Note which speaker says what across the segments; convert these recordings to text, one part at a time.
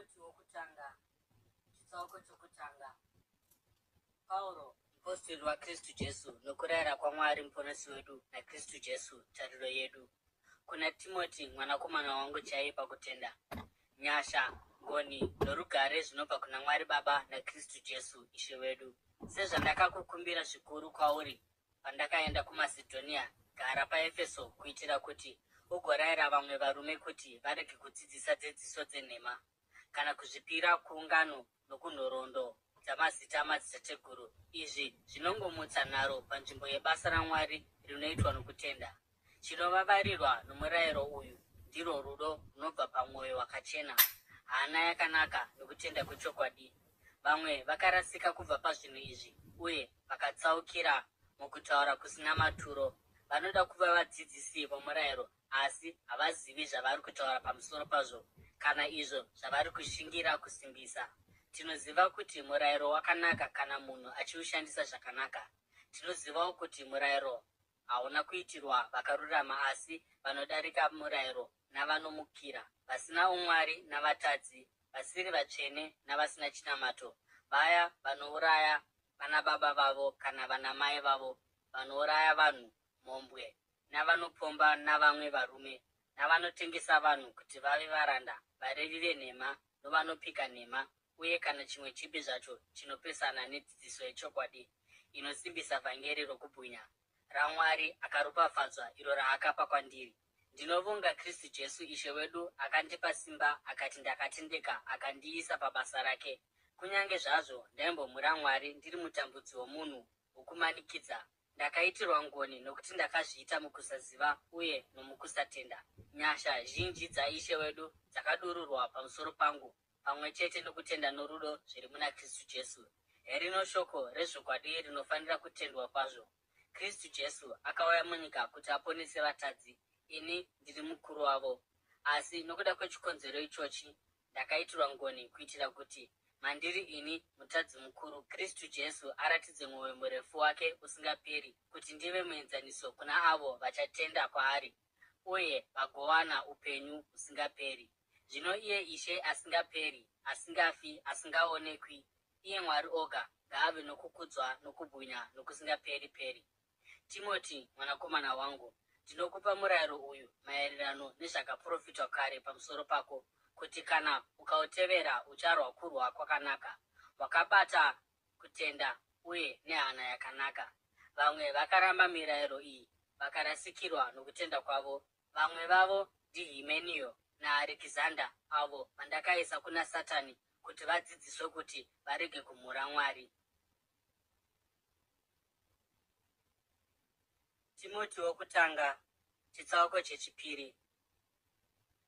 Speaker 1: Timoti wokutanga, chitsauko chokutanga. Pauro, mupostori waKristu Jesu nokurayira kwaMwari Muponesi wedu naKristu Jesu tariro yedu, kuna Timoti mwanakomana wangu chaiye pakutenda, nyasha, ngoni norugare zvinobva kuna Mwari Baba naKristu Jesu Ishe wedu. Sezvandakakukumbira zvikuru kwauri pandakaenda kuMasedhonia, gara paEfeso kuitira kuti ugorayira vamwe varume kuti varege kudzidzisa dzidziso dzenhema, kana kuzvipira kuungano nokunhoroondo dzamazita amadzitateguru. Izvi zvinongomutsa nharo panzvimbo yebasa raMwari rinoitwa nokutenda. Chinovavarirwa nomurayiro uyu ndirwo rudo runobva pamwoyo wakachena, hana yakanaka nokutenda kwechokwadi. Vamwe vakarasika kubva pazvinhu izvi uye vakatsaukira mukutaura kusina maturo. Vanoda kuva vadzidzisi vomurayiro asi havazivi zvavari kutaura pamusoro pazvo kana izvo zvavari kushingira kusimbisa. Tinoziva kuti murayiro wakanaka kana munhu achiushandisa zvakanaka. Tinozivawo kuti murayiro hauna kuitirwa vakarurama asi vanodarika murayiro navanomukira, vasina umwari navatadzi, vasiri vatsvene navasina chinamato, vaya vanouraya vanababa vavo kana vanamai vavo, vanouraya vanhu, mhombwe, navanopomba navamwe varume, navanotengesa vanhu kuti vave varanda, varevi venhema novanopika nhema, uye kana chimwe chipi zvacho chinopesana nedzidziso yechokwadi inosimbisa vhangeri rokubwinya raMwari akaropafadzwa iro raakapa kwandiri. Ndinovonga Kristu Jesu Ishe wedu akandipa simba akati ndakatendeka akandiisa pabasa rake. Kunyange zvazvo ndaimbomhura Mwari ndiri mutambudzi womunhu wokumanikidza, ndakaitirwa ngoni nokuti ndakazviita mukusaziva uye nomukusatenda. Nyasha zhinji dzaIshe wedu dzakadururwa pamusoro pangu pamwe chete nokutenda norudo zviri muna Kristu Jesu. Herino shoko rezvokwadi rinofanira kutendwa kwazvo. Kristu Jesu akauya munyika kuti aponese vatadzi, ini ndiri mukuru wavo. Asi nokuda kwechikonzero ichochi ndakaitirwa ngoni kuitira kuti mandiri ini, mutadzi mukuru, Kristu Jesu aratidze mwoyo murefu wake usingaperi kuti ndive muenzaniso kuna avo vachatenda kwaari uye vagowana upenyu husingaperi. Zvino iye Ishe asingaperi, asingafi, asingaonekwi, iye Mwari oga, ngaave nokukudzwa nokubwinya nokusingaperi-peri. Timoti, mwanakomana wangu, ndinokupa murayiro uyu maererano nezvakaprofitwa kare pamusoro pako, kuti kana ukautevera ucharwa kurwa kwakanaka, wakabata kutenda uye nehana yakanaka. Vamwe vakaramba mirayiro iyi vakarasikirwa nokutenda kwavo. Vamwe vavo ndiHimenio naArekizanda, avo vandakaisa kuna Satani kuti vadzidziswe kuti varege kumhura Mwari. Timoti wokutanga, chitsauko chechipiri.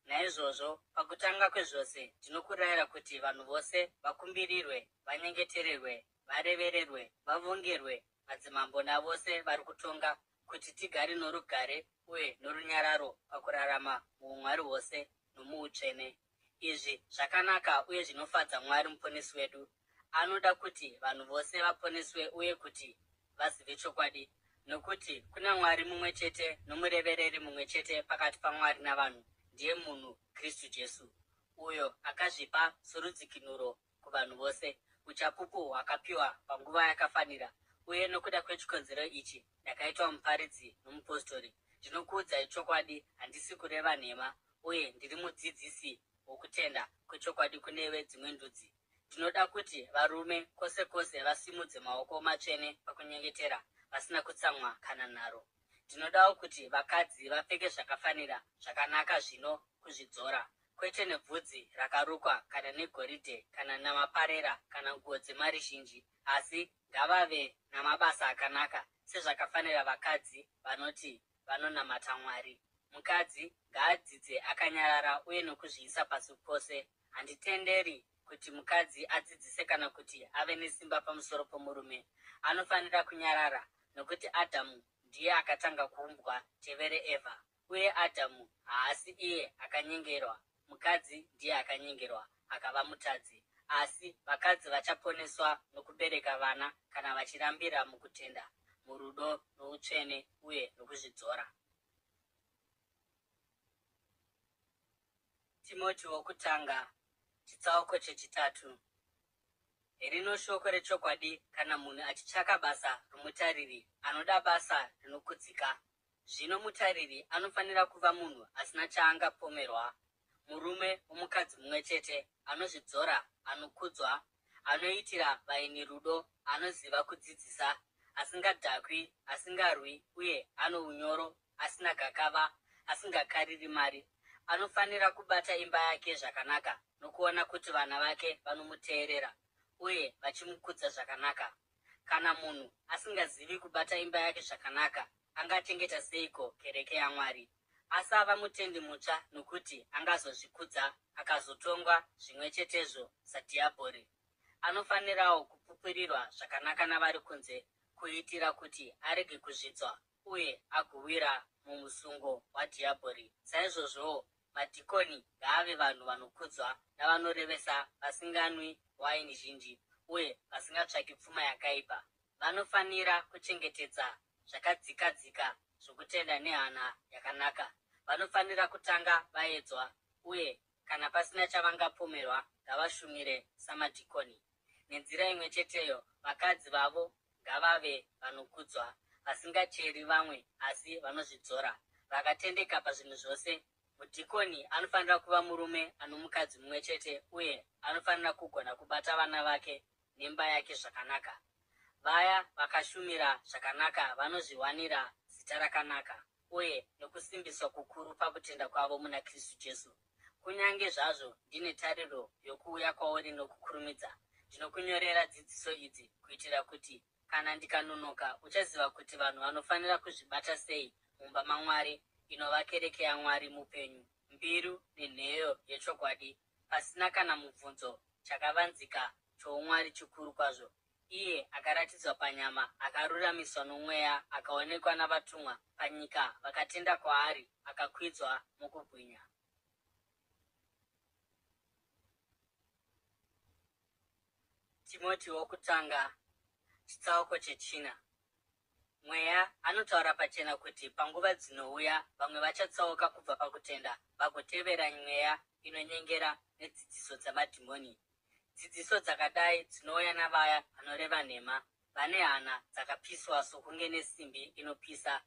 Speaker 1: Naizvozvo, pakutanga kwezvose, ndinokurayira kuti vanhu vose vakumbirirwe, vanyengetererwe, varevererwe, vavongerwe madzimambo navose vari kutonga, kuti tigare norugare uye norunyararo pakurarama muumwari hwose nomuutsvene. Izvi zvakanaka uye zvinofadza Mwari Muponesi wedu. Anoda kuti vanhu vose vaponeswe uye kuti vazive chokwadi. Nokuti kuna Mwari mumwe chete nomurevereri mumwe chete pakati paMwari navanhu, ndiye munhu Kristu Jesu, uyo akazvipa sorudzikinuro kuvanhu vose, uchapupu hwakapiwa panguva yakafanira, uye nokuda kwechikonzero ichi ndakaitwa muparidzi nomupostori. Ndinokuudzai chokwadi, handisi kureva nhema, uye ndiri mudzidzisi wokutenda kwechokwadi kune vedzimwe ndudzi. Ndinoda kuti varume kwose kwose vasimudze maoko matsvene pakunyengetera, vasina kutsamwa kana nharo. Ndinodawo kuti vakadzi vapfeke zvakafanira zvakanaka zvino kuzvidzora, kwete nebvudzi rakarukwa kana negoridhe kana namaparera kana nguo dzemari zhinji, asi ngavave namabasa akanaka, sezvakafanira vakadzi vanoti vanonamata Mwari. Mukadzi ngaadzidze akanyarara uye nokuzviisa pasi pose. Handitenderi kuti mukadzi adzidzise kana kuti ave nesimba pamusoro pomurume. Anofanira kunyarara, nokuti Adhamu ndiye akatanga kuumbwa, tevere Evha. Uye Adhamu haasi iye akanyengerwa, mukadzi ndiye akanyengerwa akava mutadzi. Asi vakadzi vachaponeswa nokubereka vana kana vachirambira mukutenda, murudo noutsvene uye nokuzvidzora. Timoti wokutanga, Chitsauko chechitatu. Herino shoko rechokwadi kana munhu achitsvaka basa romutariri, anoda basa rinokudzika. Zvino mutariri anofanira kuva munhu asina chaangapomerwa, murume womukadzi mumwe chete, anozvidzora, anokudzwa, anoitira vaeni rudo, anoziva kudzidzisa, asingadhakwi, asingarwi uye ano unyoro, asina gakava, asingakariri mari. Anofanira kubata imba yake zvakanaka nokuona kuti vana vake vanomuteerera uye vachimukudza zvakanaka. Kana munhu asingazivi kubata imba yake zvakanaka, angachengeta seiko kereke yaMwari? Asava mutendi mutsva nokuti angazozvikudza akazotongwa zvimwe chetezvo sadhiabhori. Anofanirawo kupupurirwa zvakanaka navari kunze kuitira kuti arege kuzvidzwa uye agowira mumusungo wadhiabhori. Saizvozvowo, madhikoni ngaave vanhu vanokudzwa navanorevesa, vasinganwi waini zhinji uye vasingatsvaki pfuma yakaipa. Vanofanira kuchengetedza zvakadzikadzika zvokutenda nehana yakanaka. Vanofanira kutanga vaedzwa, uye kana pasina chavangapomerwa, ngavashumire samadhikoni. Nenzira imwe cheteyo, vakadzi vavo ngavave vanokudzwa, vasingacheri vamwe asi vanozvidzora, vakatendeka pazvinhu zvose. Mudhikoni anofanira kuva murume anomukadzi mumwe chete uye anofanira kugona kubata vana vake nemba yake zvakanaka. Vaya vakashumira zvakanaka vanozviwanira zita rakanaka uye nokusimbiswa kukuru pakutenda kwavo muna Kristu Jesu. Kunyange zvazvo ndine tariro yokuuya kwauri nokukurumidza, ndinokunyorera dzidziso idzi kuitira kuti kana ndikanonoka uchaziva kuti vanhu vanofanira kuzvibata sei mumba maMwari, inova kereke yaMwari mupenyu, mbiru nenheyo yechokwadi, pasina kana mubvunzo, chakavanzika choumwari chikuru kwazvo. Iye akaratidzwa panyama, akaruramiswa noMweya, akaonekwa navatumwa, panyika vakatenda kwaari, akakwidzwa mukubwinya. Timoti wokutanga, chitsauko chechina. Mweya anotaura pachena kuti panguva dzinouya vamwe vachatsauka kubva pakutenda vagotevera mweya inonyengera nedzidziso dzamadhimoni. Dzidziso dzakadai dzinouya navaya vanoreva nhema, vane hana dzakapiswa sokunge nesimbi inopisa.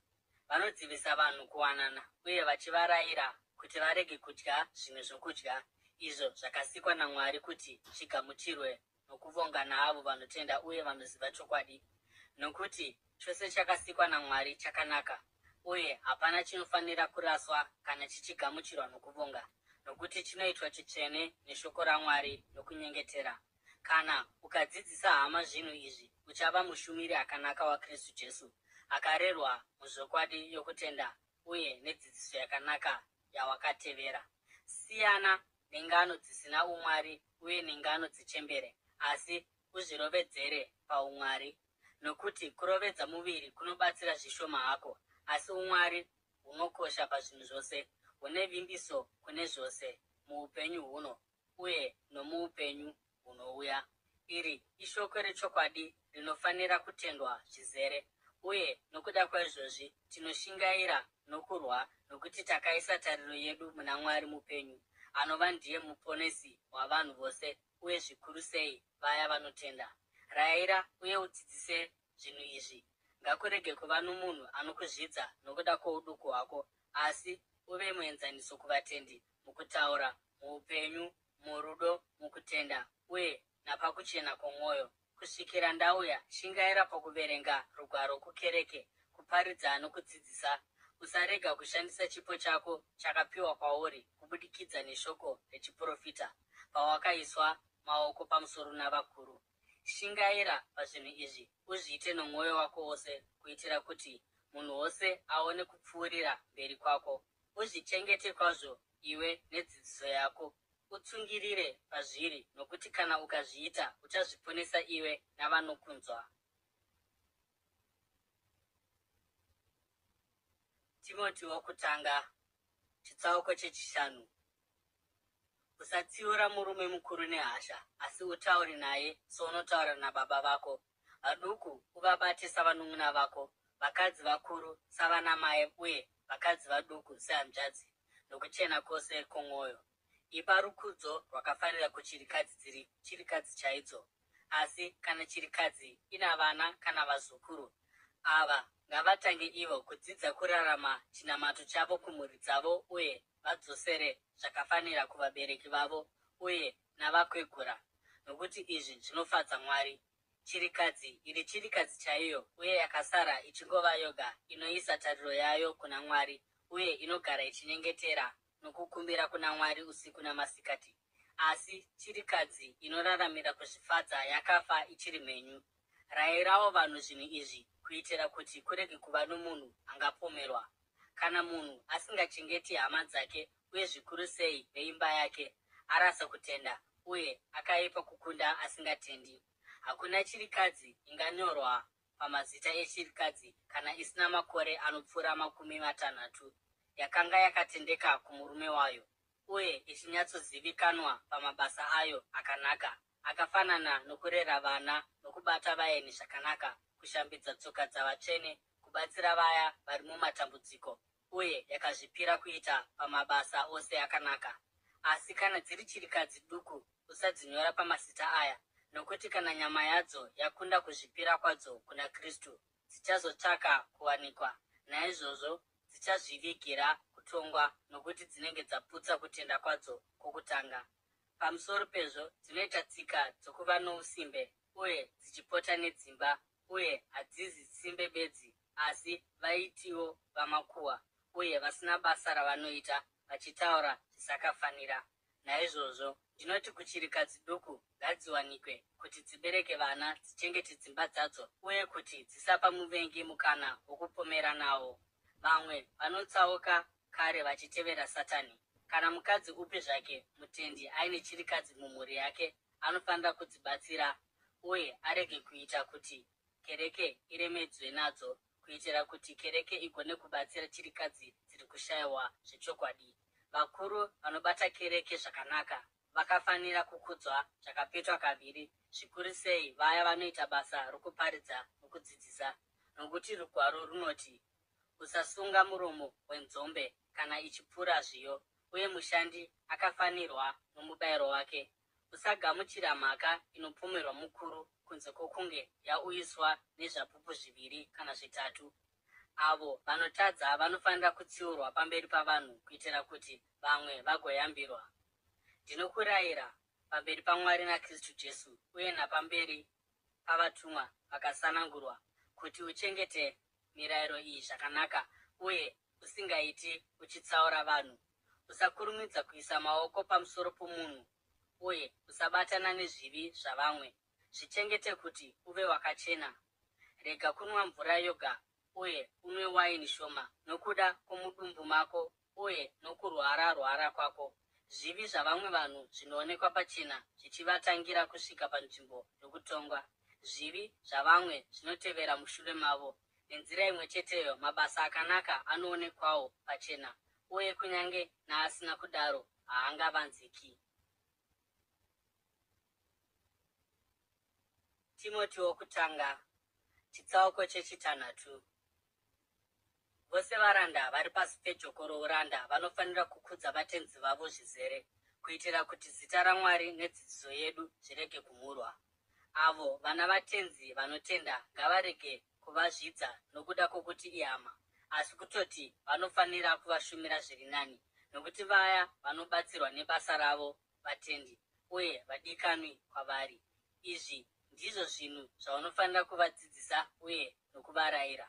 Speaker 1: Vanodzivisa vanhu kuwanana uye vachivarayira kuti varege kudya zvimwe zvokudya izvo zvakasikwa naMwari kuti zvigamuchirwe nokuvonga naavo vanotenda uye vanoziva chokwadi. Nokuti chose chakasikwa naMwari chakanaka, uye hapana chinofanira kuraswa kana chichigamuchirwa nokuvonga, nokuti chinoitwa chitsvene neshoko raMwari nokunyengetera. Kana ukadzidzisa hama zvinhu izvi, uchava mushumiri akanaka waKristu Jesu, akarerwa muzvokwadi yokutenda uye nedzidziso yakanaka yawakatevera. Siyana nengano dzisina umwari uye nengano dzechembere, asi uzvirovedzere paumwari. Nokuti kurovedza muviri kunobatsira zvishoma hako, asi umwari hunokosha pazvinhu zvose, hune vimbiso kune zvose muupenyu huno uye nomuupenyu hunouya. Iri ishoko rechokwadi rinofanira kutendwa zvizere, uye nokuda kwaizvozvi tinoshingaira nokurwa, nokuti takaisa tariro yedu muna Mwari mupenyu, anova ndiye Muponesi wavanhu vose uye zvikuru sei vaya vanotenda. Raira uye udzidzise zvinhu izvi. Ngakurege kuva nomunhu anokuzvidza nokuda kwouduku hwako, asi uve muenzaniso kuvatendi mukutaura, muupenyu, murudo, mukutenda uye napakuchena kwomwoyo. Kusvikira ndauya, shingaira pakuverenga rugwaro kukereke, kuparidza nokudzidzisa. Usarega kushandisa chipo chako chakapiwa kwauri kubudikidza neshoko rechiprofita pawakaiswa maoko pamusoro navakuru. Shingaira pazvinhu izvi, uzviite nomwoyo wako wose, kuitira kuti munhu wose aone kupfuurira mberi kwako. Uzvichengete kwazvo iwe nedzidziso yako, utsungirire pazviri, nokuti kana ukazviita, uchazviponesa iwe navanokunzwa. Timoti wokutanga, chitsauko chechishanu. Usatsiura murume mukuru nehasha, asi utaure naye sounotaura nababa vako. Vaduku uvabate savanun'una vako, vakadzi vakuru savanamai uye vakadzi vaduku sehanzvadzi, nokuchena kwose kwomwoyo. Ipa rukudzo rwakafanira kuchirikadzi dziri chirikadzi chaidzo. Asi kana chirikadzi ina vana kana vazukuru, ava ngavatange ivo kudzidza kurarama chinamato chavo kumhuri dzavo uye vadzosere zvakafanira kuvabereki vavo uye navakwegura, nokuti izvi zvinofadza Mwari. Chirikadzi iri chirikadzi chaiyo uye yakasara ichingova yoga inoisa tariro yayo kuna Mwari uye inogara ichinyengetera nokukumbira kuna Mwari usiku namasikati. Asi chirikadzi inoraramira kuzvifadza yakafa ichiri mhenyu. Rayirawo vanhu zvinhu izvi kuitira kuti kurege kuva nomunhu angapomerwa. Kana munhu asingachengeti hama dzake uye zvikuru sei veimba yake, arasa kutenda uye akaipa kukunda asingatendi. Hakuna chirikadzi inganyorwa pamazita echirikadzi kana isina makore anopfuura 30, yakanga yakatendeka kumurume wayo, uye ichinyatsozivikanwa pamabasa ayo akanaka, akafanana nokurera vana nokubata vaeni zvakanaka, kushambidza tsoka dzavatsvene, kubatsira vaya vari mumatambudziko, uye yakazvipira kuita pamabasa ose akanaka. Asi kana dziri chirikadzi duku, usadzinyora pamazita aya, nokuti kana nyama yadzo yakunda kuzvipira kwadzo kuna Kristu, dzichazotsvaka kuwanikwa, naizvozvo dzichazvivigira kutongwa, nokuti dzinenge dzaputsa kutenda kwadzo kwokutanga. Pamusoro pezvo, dzinoita tsika dzokuva nousimbe uye dzichipota nedzimba, uye hadzizi simbe bedzi, asi vaitiwo vamakuhwa uye vasina basa ravanoita, vachitaura zvisakafanira. Naizvozvo ndinoti kuchirikadzi duku, ngadziwanikwe, kuti dzibereke vana, dzichengete dzimba dzadzo, uye kuti dzisapa muvengi mukana wokupomera nawo. Vamwe vanotsauka kare vachitevera Satani. Kana mukadzi upi zvake mutendi aine chirikadzi mumhuri yake, anofanira kudzibatsira uye arege kuita kuti kereke iremedzwe nadzo, kuitira kuti kereke igone kubatsira chirikadzi dziri kushayiwa zvechokwadi. Vakuru vanobata kereke zvakanaka vakafanira kukudzwa zvakapetwa kaviri, zvikuru sei vaya vanoita basa rokuparidza nokudzidzisa, nokuti Rugwaro runoti, Usasunga muromo wenzombe kana ichipura zviyo, uye mushandi akafanirwa nomubayiro wake. Usagamuchira mhaka inopomerwa mukuru kunze kwokunge yauyiswa nezvapupu zviviri kana zvitatu. Avo vanotadza vanofanira kutsiurwa pamberi pavanhu kuitira kuti vamwe vagoyambirwa. Ndinokurayira, pamberi paMwari naKristu Jesu uye napamberi pavatumwa vakasanangurwa, kuti uchengete mirayiro iyi zvakanaka uye usingaiti uchitsaura vanhu. Usakurumidza kuisa maoko pamusoro pomunhu uye usabatana nezvivi zvavamwe. Zvichengete kuti uve wakachena. Rega kunwa mvura yoga uye unwe waini shoma nokuda kwomudumbu mako uye nokurwara-rwara kwako. Zvivi zvavamwe vanhu zvinoonekwa pachena zvichivatangira kusvika panzvimbo yokutongwa. Zvivi zvavamwe zvinotevera mushure mavo. Nenzira imwe cheteyo, mabasa akanaka anoonekwawo pachena, uye kunyange naasina kudaro haangavanziki. Timoti wokutanga, chitsauko chechitanhatu. Vose varanda vari pasi pejoko rouranda vanofanira kukudza vatenzi vavo zvizere, kuitira kuti zita raMwari nedzidziso yedu zvirege kumhurwa. Avo vana vatenzi vanotenda ngavarege kuvazvidza nokuda kwokuti ihama, asi kutoti vanofanira kuvashumira zviri nani, nokuti vaya vanobatsirwa nebasa ravo vatendi uye vadikanwi kwavari. Izvi ndizvo zvinhu zvaunofanira kuvadzidzisa uye nokuvarayira.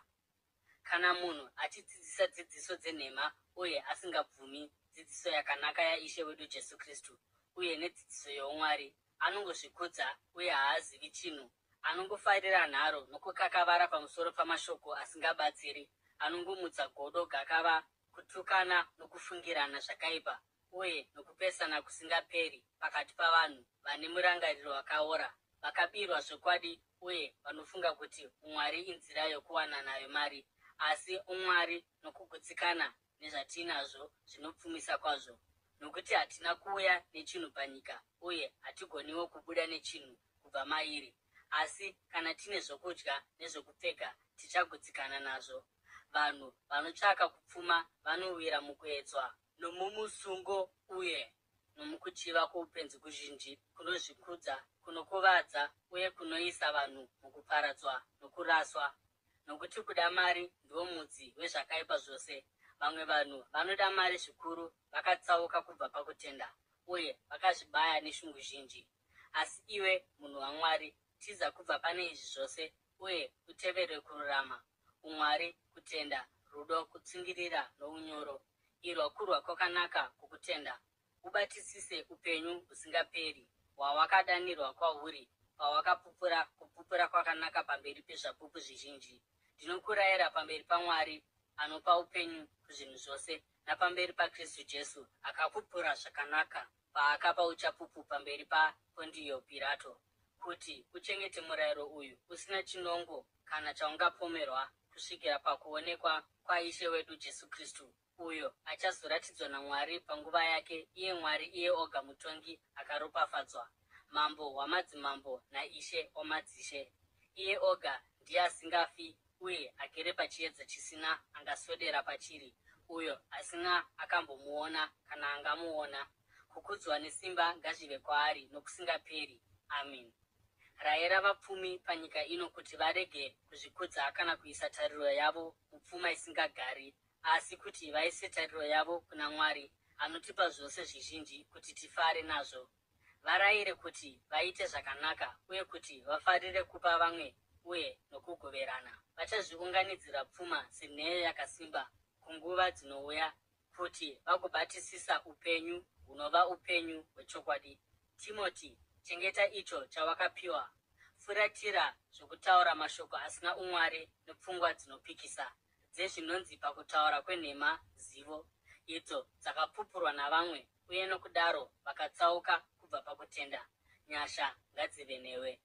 Speaker 1: Kana munhu achidzidzisa dzidziso dzenhema uye asingabvumi dzidziso yakanaka yaIshe wedu Jesu Kristu uye nedzidziso youmwari, anongozvikudza uye haazivi chinhu. Anongofarira nharo nokukakavara pamusoro pamashoko asingabatsiri, anongomutsa godo, gakava, kutukana nokufungirana zvakaipa uye nokupesana kusingaperi pakati pavanhu vane murangariro wakaora, vakabirwa zvokwadi uye vanofunga kuti umwari inzira yokuwana nayo mari. Asi umwari nokugutsikana nezvatiinazvo zvinopfumisa kwazvo, nokuti hatina kuuya nechinhu panyika uye hatigoniwo kubuda nechinhu kubva mairi. Asi kana tine zvokudya nezvokupfeka, tichagutsikana nazvo. Vanhu vanotsvaka kupfuma vanowira mukuedzwa nomumusungo uye nomukuchiva kwoupenzi kuzhinji, kunozvikudza, kunokuvadza uye kunoisa vanhu mukuparadzwa nokuraswa. Nokuti kuda mari ndiwo mudzi wezvakaipa zvose. Vamwe vanhu vanoda mari zvikuru vakatsauka kubva pakutenda uye vakazvibaya neshungu zhinji. Asi iwe, munhu waMwari, tiza kubva pane izvi zvose uye utevere kururama, umwari, kutenda, rudo, kutsungirira nounyoro. Irwa kurwa kwakanaka kwokutenda, ubatisise upenyu husingaperi, hwawakadanirwa kwahuri pawakapupura kupupura kwakanaka pamberi pezvapupu zvizhinji. Ndinokurayira pamberi paMwari anopa upenyu kuzvinhu zvose, napamberi paKristu Jesu akapupura zvakanaka paakapa uchapupu pamberi paPondiyo Pirato, kuti uchengete murayiro uyu usina chinongo kana chaungapomerwa kusvikira pakuonekwa kwaIshe wedu Jesu Kristu, uyo achazoratidzwa naMwari panguva yake, iye Mwari iye oga mutongi akaropafadzwa, Mambo wamadzimambo naIshe wamadzishe. Iye oga ndiye asingafi uye agere pachiedza chisina angaswedera pachiri, uyo asina akambomuona kana angamuona. Kukudzwa nesimba ngazvive kwaari nokusingaperi. Ameni. Rayira vapfumi panyika ino kuti varege kuzvikudza kana kuisa tariro yavo mupfuma isingagari, asi kuti vaise tariro yavo kuna Mwari, anotipa zvose zvizhinji kuti tifare nazvo. Varayire kuti vaite zvakanaka uye kuti vafarire kupa vamwe uye nokugoverana. Vachazviunganidzira pfuma senheyo yakasimba kunguva dzinouya, kuti vagobatisisa upenyu hunova upenyu hwechokwadi. Timoti, chengeta icho chawakapiwa. Furatira zvokutaura mashoko asina umwari nepfungwa dzinopikisa, dzezvinonzi pakutaura kwenhema zivo, idzo dzakapupurwa navamwe uye nokudaro vakatsauka kubva pakutenda. Nyasha ngadzive newe.